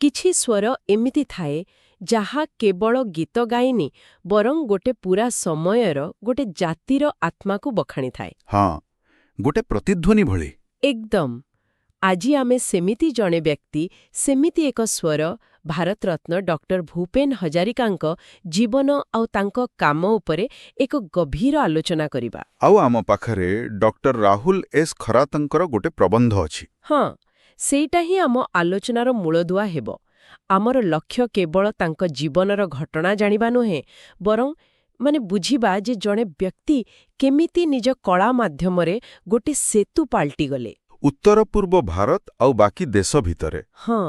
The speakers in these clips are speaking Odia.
କିଛି ସ୍ୱର ଏମିତି ଥାଏ ଯାହା କେବଳ ଗୀତ ଗାଏନି, ବରଂ ଗୋଟେ ପୁରା ସମୟର, ଗୋଟେ ଜାତିର ଆତ୍ମାକୁ ବଖାଣିଥାଏ। ହଁ, ଗୋଟେ ପ୍ରତିଧ୍ୱନି ଭଳି। ଏକଦମ। ଆଜି ଆମେ ସେମିତି ଜଣେ ବ୍ୟକ୍ତି, ସେମିତି ଏକ ସ୍ୱର, ଭାରତରତ୍ନ ଡକ୍ଟର ଭୂପେନ ହଜାରିକାଙ୍କ ଜୀବନ ଆଉ ତାଙ୍କ କାମ ଉପରେ ଏକ ଗଭୀର ଆଲୋଚନା କରିବା। ଆଉ ଆମ ପାଖରେ ଡକ୍ଟର ରାହୁଲ ଏସ୍ ଖରାତଙ୍କର ଗୋଟେ ପ୍ରବନ୍ଧ ଅଛି। ହଁ, ସେଇଟା ହିଁ ଆମ ଆଲୋଚନାର ମୂଳଦୁଆ ହେବ। ଆମର ଲକ୍ଷ୍ୟ କେବଳ ତାଙ୍କ ଜୀବନର ଘଟଣା ଜାଣିବା ନୁହେଁ, ବରଂ ମାନେ ବୁଝିବା ଯେ ଜଣେ ବ୍ୟକ୍ତି କେମିତି ନିଜ କଳା ମାଧ୍ୟମରେ ଗୋଟେ ସେତୁ ପାଲଟିଗଲେ। ଉତ୍ତର ପୂର୍ବ ଭାରତ ଆଉ ବାକି ଦେଶ ଭିତରେ। ହଁ,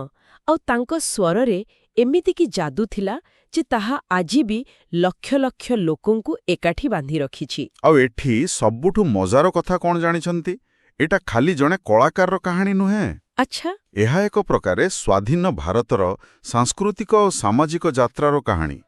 ଆଉ ତାଙ୍କ ସ୍ୱରରେ ଏମିତି କି ଯାଦୁ ଥିଲା ଯେ ତାହା ଆଜି ବି ଲକ୍ଷ ଲକ୍ଷ ଲୋକଙ୍କୁ ଏକାଠି ବାନ୍ଧି ରଖିଛି। ଆଉ ଏଠି ସବୁଠୁ ମଜାର କଥା କଣ ଜାଣିଛନ୍ତି? ଏଇଟା ଖାଲି ଜଣେ କଳାକାରର କାହାଣୀ ନୁହେଁ। ଆଚ୍ଛା। ଏହା ଏକ ପ୍ରକାରେ ସ୍ୱାଧୀନ ଭାରତର ସାଂସ୍କୃତିକ ଓ ସାମାଜିକ ଯାତ୍ରାର କାହାଣୀ।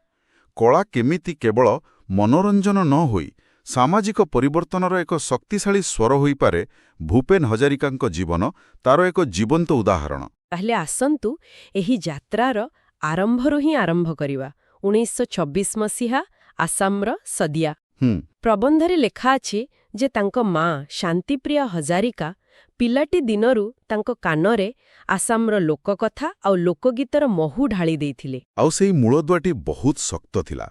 କଳା କେମିତି କେବଳ ମନୋରଞ୍ଜନ ନ ହୋଇ ସାମାଜିକ ପରିବର୍ତ୍ତନର ଏକ ଶକ୍ତିଶାଳୀ ସ୍ୱର ହୋଇପାରେ, ଭୂପେନ ହଜାରିକାଙ୍କ ଜୀବନ ତାର ଏକ ଜୀବନ୍ତ ଉଦାହରଣ। ତାହେଲେ ଆସନ୍ତୁ, ଏହି ଯାତ୍ରାର ଆରମ୍ଭରୁ ହିଁ ଆରମ୍ଭ କରିବା। 1926 ମସିହା, ଆସାମର ସଦିଆ। ପ୍ରବନ୍ଧରେ ଲେଖା ଅଛି ଯେ ତାଙ୍କ ମା ଶାନ୍ତିପ୍ରିୟା ହଜାରିକା ପିଲାଟି ଦିନରୁ ତାଙ୍କ କାନରେ ଆସାମର ଲୋକକଥା ଆଉ ଲୋକଗୀତର ମହୁ ଢାଳି ଦେଇଥିଲେ। ଆଉ ସେଇ ମୂଳଦୁଆଟି ବହୁତ ଶକ୍ତ ଥିଲା।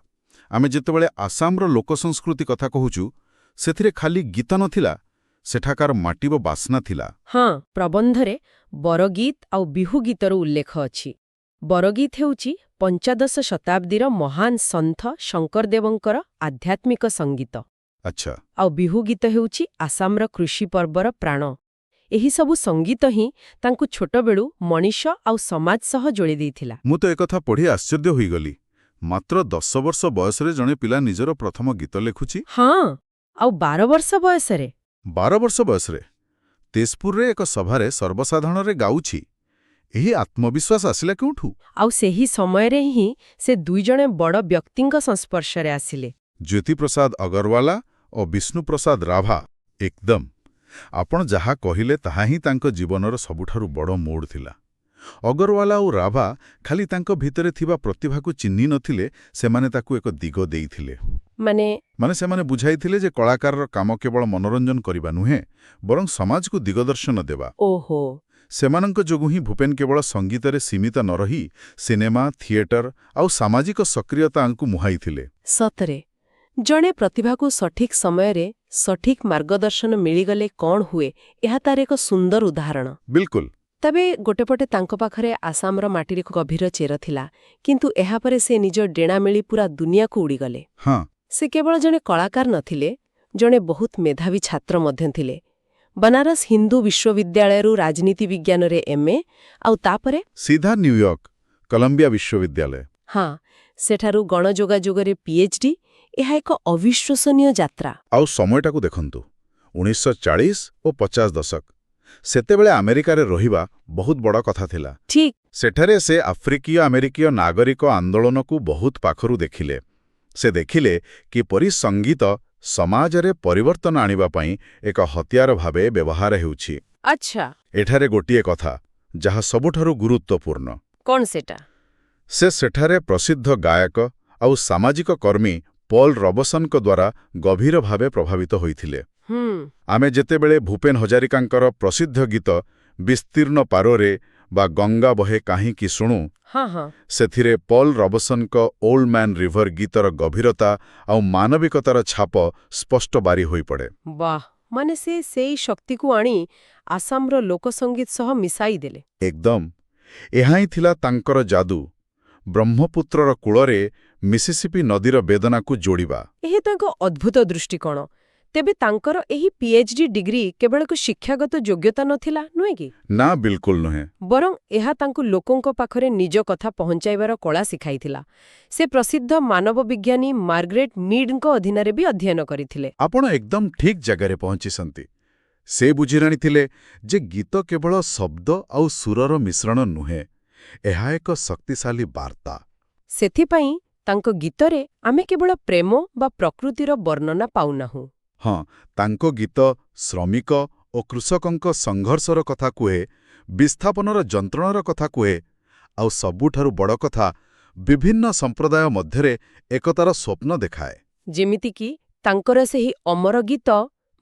ଆମେ ଯେତେବେଳେ ଆସାମର ଲୋକସଂସ୍କୃତି କଥା କହୁଛୁ, ସେଥିରେ ଖାଲି ଗୀତ ନଥିଲା, ସେଠାକାର ମାଟିର ବାସ୍ନା ଥିଲା। ହଁ, ପ୍ରବନ୍ଧରେ ବରଗୀତ ଆଉ ବିହୁ ଗୀତର ଉଲ୍ଲେଖ ଅଛି। ବରଗୀତ ହେଉଛି ପଞ୍ଚଦଶ ଶତାବ୍ଦୀର ମହାନ ସନ୍ଥ ଶଙ୍କରଦେବଙ୍କର ଆଧ୍ୟାତ୍ମିକ ସଙ୍ଗୀତ। ଆଉ ବିହୁ ଗୀତ ହେଉଛି ଆସାମର କୃଷି ପର୍ବର ପ୍ରାଣ। ଏହି ସବୁ ସଙ୍ଗୀତ ହିଁ ତାଙ୍କୁ ଛୋଟବେଳୁ ମଣିଷ ଆଉ ସମାଜ ସହ ଯୋଡ଼ି ଦେଇଥିଲା। ମୁଁ ତ ଏକଥା ପଢ଼ି ଆଶ୍ଚର୍ଯ୍ୟ ହୋଇଗଲି। ମାତ୍ର 10 ବର୍ଷ ବୟସରେ ଜଣେ ପିଲା ନିଜର ପ୍ରଥମ ଗୀତ ଲେଖୁଛି। ହଁ, ଆଉ 12 ବର୍ଷ ବୟସରେ 12 ବର୍ଷ ବୟସରେ ତେଜପୁରରେ ଏକ ସଭାରେ ସର୍ବସାଧାରଣରେ ଗାଉଛି। ଏହି ଆତ୍ମବିଶ୍ୱାସ ଆସିଲା କେଉଁଠୁ? ଆଉ ସେହି ସମୟରେ ହିଁ ସେ ଦୁଇଜଣ ବଡ଼ ବ୍ୟକ୍ତିଙ୍କ ସଂସ୍ପର୍ଶରେ ଆସିଲେ। ଜ୍ୟୋତିପ୍ରସାଦ ଅଗରୱାଲା ଓ ବିଷ୍ଣୁପ୍ରସାଦ ରାଭା। ଏକଦମ। ଆପଣ ଯାହା କହିଲେ, ତାହା ହିଁ ତାଙ୍କ ଜୀବନର ସବୁଠାରୁ ବଡ଼ ମୋଡ଼ ଥିଲା। ଅଗରୱାଲା ଓ ରାଭା ଖାଲି ତାଙ୍କ ଭିତରେ ଥିବା ପ୍ରତିଭାକୁ ଚିହ୍ନି ନଥିଲେ, ସେମାନେ ତାକୁ ଏକ ଦିଗ ଦେଇଥିଲେ। ମାନେ? ମାନେ ସେମାନେ ବୁଝାଇଥିଲେ ଯେ କଳାକାରର କାମ କେବଳ ମନୋରଞ୍ଜନ କରିବା ନୁହେଁ, ବରଂ ସମାଜକୁ ଦିଗଦର୍ଶନ ଦେବା। ସେମାନଙ୍କ ଯୋଗୁଁ ହିଁ ଭୂପେନ କେବଳ ସଙ୍ଗୀତରେ ସୀମିତ ନ ରହି ସିନେମା, ଥିଏଟର ଆଉ ସାମାଜିକ ସକ୍ରିୟତାକୁ ମୁହାଇଥିଲେ। ସତରେ, ଜଣେ ପ୍ରତିଭାକୁ ସଠିକ ସମୟରେ ସଠିକ ମାର୍ଗଦର୍ଶନ ମିଳିଗଲେ କଣ ହୁଏ, ଏହା ତାର ଏକ ସୁନ୍ଦର ଉଦାହରଣ। ତେବେ ଗୋଟେ ପଟେ ତାଙ୍କ ପାଖରେ ଆସାମର ମାଟିରେ ଗଭୀର ଚେର ଥିଲା, କିନ୍ତୁ ଏହାପରେ ସେ ନିଜ ଡେଣା ମେଳି ପୁରା ଦୁନିଆକୁ ଉଡ଼ିଗଲେ। ସେ କେବଳ ଜଣେ କଳାକାର ନଥିଲେ, ଜଣେ ବହୁତ ମେଧାବୀ ଛାତ୍ର ମଧ୍ୟ ଥିଲେ। ବନାରସ ହିନ୍ଦୁ ବିଶ୍ୱବିଦ୍ୟାଳୟରୁ ରାଜନୀତି ବିଜ୍ଞାନରେ ଏମ୍ଏ, ଆଉ ତାପରେ ସିଧା ନ୍ୟୁୟର୍କ, କଲମ୍ବିଆ ବିଶ୍ୱବିଦ୍ୟାଳୟ। ହଁ, ସେଠାରୁ ଗଣଯୋଗାଯୋଗରେ ପିଏଚ୍ଡି। ଏହା ଏକ ଅବିଶ୍ୱସନୀୟ ଯାତ୍ରା। ଆଉ ସମୟଟାକୁ ଦେଖନ୍ତୁ, 1940 ଓ 50 ଦଶକ। ସେତେବେଳେ ଆମେରିକାରେ ରହିବା ବହୁତ ବଡ଼ କଥା ଥିଲା। ସେଠାରେ ସେ ଆଫ୍ରିକୀୟ ଆମେରିକୀୟ ନାଗରିକ ଆନ୍ଦୋଳନକୁ ବହୁତ ପାଖରୁ ଦେଖିଲେ। ସେ ଦେଖିଲେ କିପରି ସଙ୍ଗୀତ ସମାଜରେ ପରିବର୍ତ୍ତନ ଆଣିବା ପାଇଁ ଏକ ହତିଆର ଭାବେ ବ୍ୟବହାର ହେଉଛି। ଏଠାରେ ଗୋଟିଏ କଥା ଯାହା ସବୁଠାରୁ ଗୁରୁତ୍ୱପୂର୍ଣ୍ଣ। କଣ ସେଟା? ସେ ସେଠାରେ ପ୍ରସିଦ୍ଧ ଗାୟକ ଆଉ ସାମାଜିକ କର୍ମୀ ପଲ୍ ରବସନଙ୍କ ଦ୍ୱାରା ଗଭୀର ଭାବେ ପ୍ରଭାବିତ ହୋଇଥିଲେ। ଆମେ ଯେତେବେଳେ ଭୂପେନ ହଜାରିକାଙ୍କର ପ୍ରସିଦ୍ଧ ଗୀତ 'ବିସ୍ତୀର୍ଣ୍ଣ ପାରୋରେ' ବା 'ଗଙ୍ଗା ବହେ କାହିଁକି' ଶୁଣୁ, ହଁ ହଁ ସେଥିରେ ପଲ୍ ରବସନଙ୍କ ଓଲ୍ଡ ମ୍ୟାନ୍ ରିଭର ଗୀତର ଗଭୀରତା ଆଉ ମାନବିକତାର ଛାପ ସ୍ପଷ୍ଟ ବାରି ହୋଇପଡ଼େ। ବାଃ, ମାନେ ସେ ସେଇ ଶକ୍ତିକୁ ଆଣି ଆସାମର ଲୋକସଙ୍ଗୀତ ସହ ମିଶାଇ ଦେଲେ। ଏକଦମ। ଏହା ହିଁ ଥିଲା ତାଙ୍କର ଯାଦୁ, ବ୍ରହ୍ମପୁତ୍ରର କୂଳରେ ମିସିସିପି ନଦୀର ବେଦନାକୁ ଯୋଡ଼ିବା। ଏହି ତ ଏକ ଅଦ୍ଭୁତ ଦୃଷ୍ଟିକୋଣ। ତେବେ ତାଙ୍କର ଏହି ପିଏଚ୍ଡି ଡିଗ୍ରୀ କେବଳ ଏକ ଶିକ୍ଷାଗତ ଯୋଗ୍ୟତା ନଥିଲା, ନୁହେଁ କି? ନା, ବିଲକୁଲ ନୁହେଁ। ବରଂ ଏହା ତାଙ୍କୁ ଲୋକଙ୍କ ପାଖରେ ନିଜ କଥା ପହଞ୍ଚାଇବାର କଳା ଶିଖାଇଥିଲା। ସେ ପ୍ରସିଦ୍ଧ ମାନବ ବିଜ୍ଞାନୀ ମାର୍ଗ୍ରେଟ୍ ମିଡ୍ଙ୍କ ଅଧୀନରେ ବି ଅଧ୍ୟୟନ କରିଥିଲେ। ଆପଣ ଏକଦମ ଠିକ୍ ଜାଗାରେ ପହଞ୍ଚିଛନ୍ତି। ସେ ବୁଝିଜାଣିଥିଲେ ଯେ ଗୀତ କେବଳ ଶବ୍ଦ ଆଉ ସୁରର ମିଶ୍ରଣ ନୁହେଁ, ଏହା ଏକ ଶକ୍ତିଶାଳୀ ବାର୍ତ୍ତା। ସେଥିପାଇଁ ତାଙ୍କ ଗୀତରେ ଆମେ କେବଳ ପ୍ରେମ ବା ପ୍ରକୃତିର ବର୍ଣ୍ଣନା ପାଉନାହୁଁ। ହଁ, ତାଙ୍କ ଗୀତ ଶ୍ରମିକ ଓ କୃଷକଙ୍କ ସଂଘର୍ଷର କଥା କୁହେ, ବିସ୍ଥାପନର ଯନ୍ତ୍ରଣାର କଥା କୁହେ, ଆଉ ସବୁଠାରୁ ବଡ଼ କଥା, ବିଭିନ୍ନ ସମ୍ପ୍ରଦାୟ ମଧ୍ୟରେ ଏକତାର ସ୍ୱପ୍ନ ଦେଖାଏ। ଯେମିତିକି ତାଙ୍କର ସେହି ଅମର ଗୀତ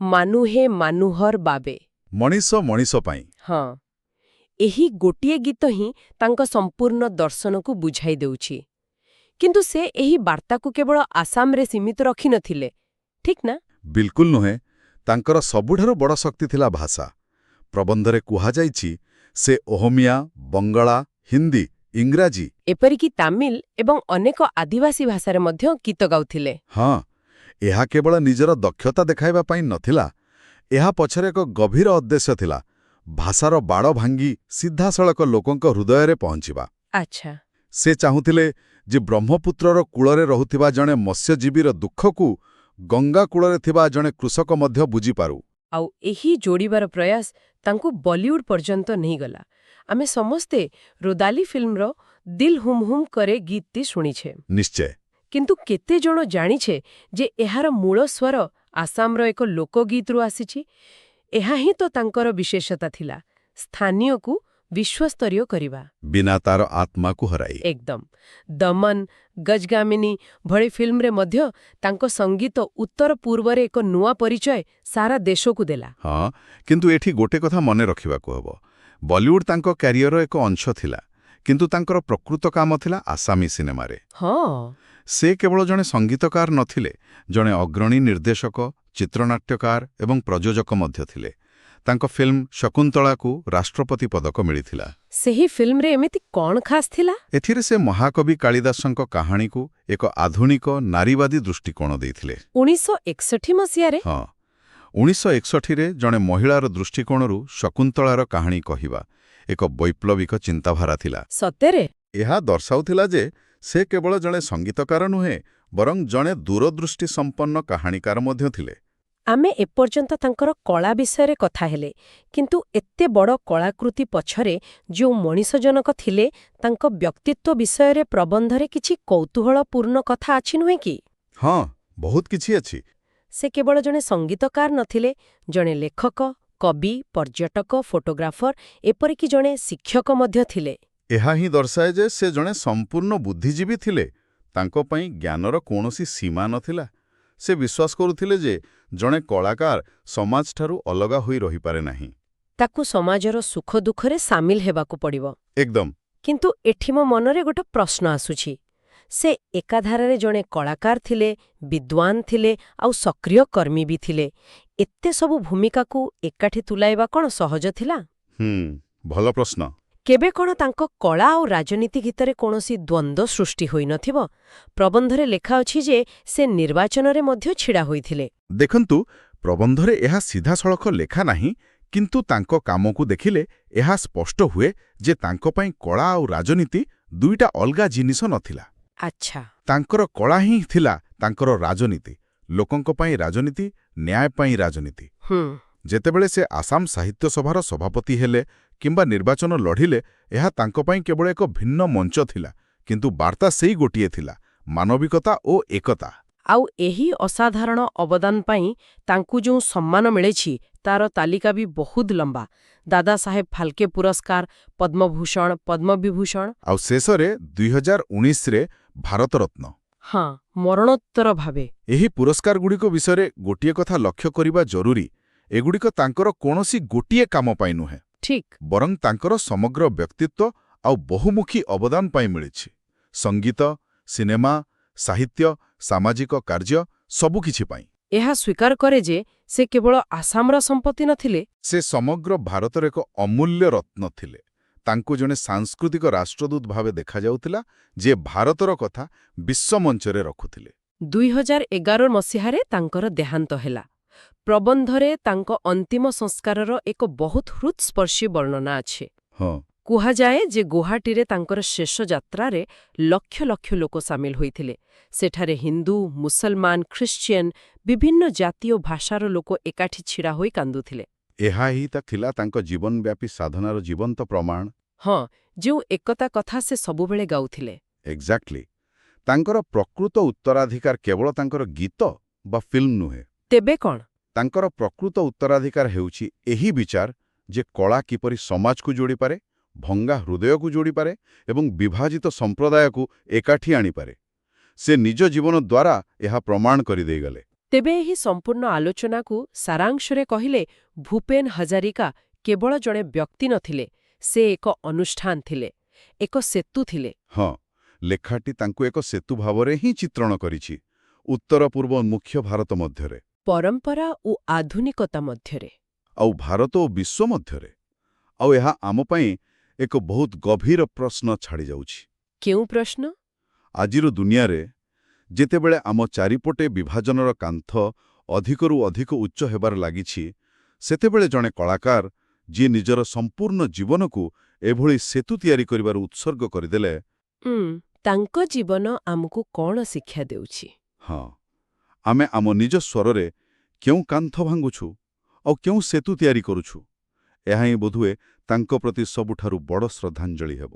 "মানুহে মানুহৰ বাবে"। ମଣିଷ ମଣିଷ ପାଇଁ। ହଁ, ଏହି ଗୋଟିଏ ଗୀତ ହିଁ ତାଙ୍କ ସମ୍ପୂର୍ଣ୍ଣ ଦର୍ଶନକୁ ବୁଝାଇ ଦେଉଛି। କିନ୍ତୁ ସେ ଏହି ବାର୍ତ୍ତାକୁ କେବଳ ଆସାମରେ ସୀମିତ ରଖିନଥିଲେ, ଠିକ୍ ନା? ବିଲକୁଲ ନୁହେଁ। ତାଙ୍କର ସବୁଠାରୁ ବଡ଼ ଶକ୍ତି ଥିଲା ଭାଷା। ପ୍ରବନ୍ଧରେ କୁହାଯାଇଛି, ସେ ଅହମିଆ, ବଙ୍ଗଳା, ହିନ୍ଦୀ, ଇଂରାଜୀ ଏପରିକି ତାମିଲ ଏବଂ ଅନେକ ଆଦିବାସୀ ଭାଷାରେ ମଧ୍ୟ ଗୀତ ଗାଉଥିଲେ। ହଁ, ଏହା କେବଳ ନିଜର ଦକ୍ଷତା ଦେଖାଇବା ପାଇଁ ନଥିଲା। ଏହା ପଛରେ ଏକ ଗଭୀର ଉଦ୍ଦେଶ୍ୟ ଥିଲା, ଭାଷାର ବାଡ଼ ଭାଙ୍ଗି ସିଧାସଳଖ ଲୋକଙ୍କ ହୃଦୟରେ ପହଞ୍ଚିବା। ସେ ଚାହୁଁଥିଲେ ଯେ ବ୍ରହ୍ମପୁତ୍ରର କୂଳରେ ରହୁଥିବା ଜଣେ ମତ୍ସ୍ୟଜୀବୀର ଦୁଃଖକୁ ଗଙ୍ଗା କୂଳରେ ଥିବା ଜଣେ କୃଷକ ମଧ୍ୟ ବୁଝିପାରୁ। ଆଉ ଏହି ଯୋଡ଼ିବାର ପ୍ରୟାସ ତାଙ୍କୁ ବଲିଉଡ ପର୍ଯ୍ୟନ୍ତ ନେଇଗଲା। ଆମେ ସମସ୍ତେ ରୁଦାଲି ଫିଲ୍ମର "ଦିଲ୍ ହୁମ୍ ହୁମ୍ କରେ" ଗୀତଟି ଶୁଣିଛେ। ନିଶ୍ଚୟ। କିନ୍ତୁ କେତେ ଜଣ ଜାଣିଛେ ଯେ ଏହାର ମୂଳ ସ୍ୱର ଆସାମର ଏକ ଲୋକଗୀତରୁ ଆସିଛି? ଏହା ହିଁ ତ ତାଙ୍କର ବିଶେଷତା ଥିଲା, ସ୍ଥାନୀୟକୁ ବିଶ୍ୱସ୍ତରୀୟ କରିବା। ବିନା ତାର ଆତ୍ମାକୁ ହରାଇ। ଏକଦମ। ଦମନ, ଗଜଗାମିନୀ ଭଳି ଫିଲ୍ମରେ ମଧ୍ୟ ତାଙ୍କ ସଙ୍ଗୀତ ଉତ୍ତର ପୂର୍ବରେ ଏକ ନୂଆ ପରିଚୟ ସାରା ଦେଶକୁ ଦେଲା। ହଁ, କିନ୍ତୁ ଏଠି ଗୋଟେ କଥା ମନେ ରଖିବାକୁ ହେବ। ବଲିଉଡ ତାଙ୍କ କ୍ୟାରିୟରର ଏକ ଅଂଶ ଥିଲା, କିନ୍ତୁ ତାଙ୍କର ପ୍ରକୃତ କାମ ଥିଲା ଆସାମୀ ସିନେମାରେ। ସେ କେବଳ ଜଣେ ସଙ୍ଗୀତକାର ନଥିଲେ, ଜଣେ ଅଗ୍ରଣୀ ନିର୍ଦ୍ଦେଶକ, ଚିତ୍ରନାଟ୍ୟକାର ଏବଂ ପ୍ରଯୋଜକ ମଧ୍ୟ ଥିଲେ। ତାଙ୍କ ଫିଲ୍ମ ଶକୁନ୍ତଳାକୁ ରାଷ୍ଟ୍ରପତି ପଦକ ମିଳିଥିଲା। ସେହି ଫିଲ୍ମରେ ଏମିତି କ'ଣ ଖାସ୍ ଥିଲା? ଏଥିରେ ସେ ମହାକବି କାଳିଦାସଙ୍କ କାହାଣୀକୁ ଏକ ଆଧୁନିକ ନାରୀବାଦୀ ଦୃଷ୍ଟିକୋଣ ଦେଇଥିଲେ। 1961 ମସିହାରେ? ହଁ, 1961ରେ ଜଣେ ମହିଳାର ଦୃଷ୍ଟିକୋଣରୁ ଶକୁନ୍ତଳାର କାହାଣୀ କହିବା ଏକ ବୈପ୍ଳବିକ ଚିନ୍ତାଧାରା ଥିଲା। ସତରେ? ଏହା ଦର୍ଶାଉଥିଲା ଯେ ସେ କେବଳ ଜଣେ ସଙ୍ଗୀତକାର ନୁହେଁ, ବରଂ ଜଣେ ଦୂରଦୃଷ୍ଟି ସମ୍ପନ୍ନ କାହାଣୀକାର ମଧ୍ୟ ଥିଲେ। ଆମେ ଏପର୍ଯ୍ୟନ୍ତ ତାଙ୍କର କଳା ବିଷୟରେ କଥା ହେଲେ, କିନ୍ତୁ ଏତେ ବଡ଼ କଳାକୃତି ପଛରେ ଯେଉଁ ମଣିଷ ଜଣକ ଥିଲେ, ତାଙ୍କ ବ୍ୟକ୍ତିତ୍ୱ ବିଷୟରେ ପ୍ରବନ୍ଧରେ କିଛି କୌତୂହଳପୂର୍ଣ୍ଣ କଥା ଅଛି, ନୁହେଁ କି? ହଁ, ବହୁତ କିଛି ଅଛି। ସେ କେବଳ ଜଣେ ସଙ୍ଗୀତକାର ନଥିଲେ, ଜଣେ ଲେଖକ, କବି, ପର୍ଯ୍ୟଟକ, ଫଟୋଗ୍ରାଫର, ଏପରିକି ଜଣେ ଶିକ୍ଷକ ମଧ୍ୟ ଥିଲେ। ଏହା ହିଁ ଦର୍ଶାଏ ଯେ ସେ ଜଣେ ସମ୍ପୂର୍ଣ୍ଣ ବୁଦ୍ଧିଜୀବୀ ଥିଲେ। ତାଙ୍କ ପାଇଁ ଜ୍ଞାନର କୌଣସି ସୀମା ନଥିଲା। ସେ ବିଶ୍ୱାସ କରୁଥିଲେ ଯେ ଜଣେ କଳାକାର ସମାଜଠାରୁ ଅଲଗା ହୋଇ ରହିପାରେ ନାହିଁ। ତାକୁ ସମାଜର ସୁଖ ଦୁଃଖରେ ସାମିଲ ହେବାକୁ ପଡ଼ିବ। ଏକଦମ। କିନ୍ତୁ ଏଠି ମୋ ମନରେ ଗୋଟେ ପ୍ରଶ୍ନ ଆସୁଛି। ସେ ଏକାଧାରାରେ ଜଣେ କଳାକାର ଥିଲେ, ବିଦ୍ୱାନ ଥିଲେ ଆଉ ସକ୍ରିୟ କର୍ମୀ ବି ଥିଲେ। ଏତେ ସବୁ ଭୂମିକାକୁ ଏକାଠି ତୁଲାଇବା କ'ଣ ସହଜ ଥିଲା? ହୁଁ, ଭଲ ପ୍ରଶ୍ନ। କେବେ କ'ଣ ତାଙ୍କ କଳା ଆଉ ରାଜନୀତି ଭିତରେ କୌଣସି ଦ୍ୱନ୍ଦ୍ୱ ସୃଷ୍ଟି ହୋଇନଥିବ? ପ୍ରବନ୍ଧରେ ଲେଖା ଅଛି ଯେ ସେ ନିର୍ବାଚନରେ ମଧ୍ୟ ଛିଡ଼ା ହୋଇଥିଲେ। ଦେଖନ୍ତୁ, ପ୍ରବନ୍ଧରେ ଏହା ସିଧାସଳଖ ଲେଖା ନାହିଁ, କିନ୍ତୁ ତାଙ୍କ କାମକୁ ଦେଖିଲେ ଏହା ସ୍ପଷ୍ଟ ହୁଏ ଯେ ତାଙ୍କ ପାଇଁ କଳା ଆଉ ରାଜନୀତି ଦୁଇଟା ଅଲଗା ଜିନିଷ ନଥିଲା। ତାଙ୍କର କଳା ହିଁ ଥିଲା ତାଙ୍କର ରାଜନୀତି। ଲୋକଙ୍କ ପାଇଁ ରାଜନୀତି, ନ୍ୟାୟ ପାଇଁ ରାଜନୀତି। ଯେତେବେଳେ ସେ ଆସାମ ସାହିତ୍ୟ ସଭାର ସଭାପତି ହେଲେ କିମ୍ବା ନିର୍ବାଚନ ଲଢ଼ିଲେ, ଏହା ତାଙ୍କ ପାଇଁ କେବଳ ଏକ ଭିନ୍ନ ମଞ୍ଚ ଥିଲା, କିନ୍ତୁ ବାର୍ତ୍ତା ସେଇ ଗୋଟିଏ ଥିଲା, ମାନବିକତା ଓ ଏକତା। ଆଉ ଏହି ଅସାଧାରଣ ଅବଦାନ ପାଇଁ ତାଙ୍କୁ ଯେଉଁ ସମ୍ମାନ ମିଳିଛି, ତାର ତାଲିକା ବି ବହୁତ ଲମ୍ବା। ଦାଦା ସାହେବ ଫାଲକେ ପୁରସ୍କାର, ପଦ୍ମଭୂଷଣ, ପଦ୍ମବିଭୂଷଣ। ଆଉ ଶେଷରେ 2019ରେ ଭାରତରତ୍ନ। ହଁ, ମରଣୋତ୍ତର ଭାବେ। ଏହି ପୁରସ୍କାରଗୁଡ଼ିକ ବିଷୟରେ ଗୋଟିଏ କଥା ଲକ୍ଷ୍ୟ କରିବା ଜରୁରୀ। ଏଗୁଡ଼ିକ ତାଙ୍କର କୌଣସି ଗୋଟିଏ କାମ ପାଇଁ ନୁହେଁ, ବରଂ ତାଙ୍କର ସମଗ୍ର ବ୍ୟକ୍ତିତ୍ୱ ଆଉ ବହୁମୁଖୀ ଅବଦାନ ପାଇଁ ମିଳିଛି। ସଙ୍ଗୀତ, ସିନେମା, ସାହିତ୍ୟ, ସାମାଜିକ କାର୍ଯ୍ୟ, ସବୁକିଛି ପାଇଁ। ଏହା ସ୍ୱୀକାର କରେ ଯେ ସେ କେବଳ ଆସାମର ସମ୍ପତ୍ତି ନଥିଲେ। ସେ ସମଗ୍ର ଭାରତର ଏକ ଅମୂଲ୍ୟ ରତ୍ନ ଥିଲେ। ତାଙ୍କୁ ଜଣେ ସାଂସ୍କୃତିକ ରାଷ୍ଟ୍ରଦୂତ ଭାବେ ଦେଖାଯାଉଥିଲା, ଯିଏ ଭାରତର କଥା ବିଶ୍ୱମଞ୍ଚରେ ରଖୁଥିଲେ। 2011 ମସିହାରେ ତାଙ୍କର ଦେହାନ୍ତ ହେଲା। ପ୍ରବନ୍ଧରେ ତାଙ୍କ ଅନ୍ତିମ ସଂସ୍କାରର ଏକ ବହୁତ ହୃଦସ୍ପର୍ଶୀ ବର୍ଣ୍ଣନା ଅଛି। କୁହାଯାଏ ଯେ ଗୁହାଟୀରେ ତାଙ୍କର ଶେଷ ଯାତ୍ରାରେ ଲକ୍ଷ ଲକ୍ଷ ଲୋକ ସାମିଲ ହୋଇଥିଲେ। ସେଠାରେ ହିନ୍ଦୁ, ମୁସଲମାନ, ଖ୍ରୀଷ୍ଟିଆନ, ବିଭିନ୍ନ ଜାତି ଓ ଭାଷାର ଲୋକ ଏକାଠି ଛିଡ଼ା ହୋଇ କାନ୍ଦୁଥିଲେ। ଏହା ହିଁ ତା ଥିଲା ତାଙ୍କ ଜୀବନବ୍ୟାପୀ ସାଧନାର ଜୀବନ୍ତ ପ୍ରମାଣ। ହଁ, ଯେଉଁ ଏକତା କଥା ସେ ସବୁବେଳେ ଗାଉଥିଲେ। ଏକ୍ଜାକ୍ଟଲି। ତାଙ୍କର ପ୍ରକୃତ ଉତ୍ତରାଧିକାର କେବଳ ତାଙ୍କର ଗୀତ ବା ଫିଲ୍ମ ନୁହେଁ। ତେବେ କ'ଣ? ତାଙ୍କର ପ୍ରକୃତ ଉତ୍ତରାଧିକାର ହେଉଛି ଏହି ବିଚାର ଯେ କଳା କିପରି ସମାଜକୁ ଯୋଡ଼ିପାରେ, ଭଙ୍ଗା ହୃଦୟକୁ ଯୋଡ଼ିପାରେ ଏବଂ ବିଭାଜିତ ସମ୍ପ୍ରଦାୟକୁ ଏକାଠି ଆଣିପାରେ। ସେ ନିଜ ଜୀବନ ଦ୍ୱାରା ଏହା ପ୍ରମାଣ କରିଦେଇଗଲେ। ତେବେ ଏହି ସମ୍ପୂର୍ଣ୍ଣ ଆଲୋଚନାକୁ ସାରାଂଶରେ କହିଲେ, ଭୂପେନ ହଜାରିକା କେବଳ ଜଣେ ବ୍ୟକ୍ତି ନଥିଲେ, ସେ ଏକ ଅନୁଷ୍ଠାନ ଥିଲେ, ଏକ ସେତୁ ଥିଲେ। ହଁ, ଲେଖାଟି ତାଙ୍କୁ ଏକ ସେତୁ ଭାବରେ ହିଁ ଚିତ୍ରଣ କରିଛି, ଉତ୍ତର ପୂର୍ବ ମୁଖ୍ୟ ଭାରତ ମଧ୍ୟରେ। ପରମ୍ପରା ଓ ଆଧୁନିକତା ମଧ୍ୟରେ। ଆଉ ଭାରତ ଓ ବିଶ୍ୱ ମଧ୍ୟରେ। ଆଉ ଏହା ଆମ ପାଇଁ ଏକ ବହୁତ ଗଭୀର ପ୍ରଶ୍ନ ଛାଡ଼ିଯାଉଛି। କେଉଁ ପ୍ରଶ୍ନ? ଆଜିର ଦୁନିଆରେ ଯେତେବେଳେ ଆମ ଚାରିପଟେ ବିଭାଜନର କାନ୍ଥ ଅଧିକରୁ ଅଧିକ ଉଚ୍ଚ ହେବାରେ ଲାଗିଛି, ସେତେବେଳେ ଜଣେ କଳାକାର ଯିଏ ନିଜର ସମ୍ପୂର୍ଣ୍ଣ ଜୀବନକୁ ଏଭଳି ସେତୁ ତିଆରି କରିବାରୁ ଉତ୍ସର୍ଗ କରିଦେଲେ, ତାଙ୍କ ଜୀବନ ଆମକୁ କ'ଣ ଶିକ୍ଷା ଦେଉଛି? ହଁ, ଆମେ ଆମ ନିଜ ସ୍ୱରରେ କେଉଁ କାନ୍ଥ ଭାଙ୍ଗୁଛୁ ଆଉ କେଉଁ ସେତୁ ତିଆରି କରୁଛୁ, ଏହା ହିଁ ବୋଧହୁଏ ତାଙ୍କ ପ୍ରତି ସବୁଠାରୁ ବଡ଼ ଶ୍ରଦ୍ଧାଞ୍ଜଳି ହେବ।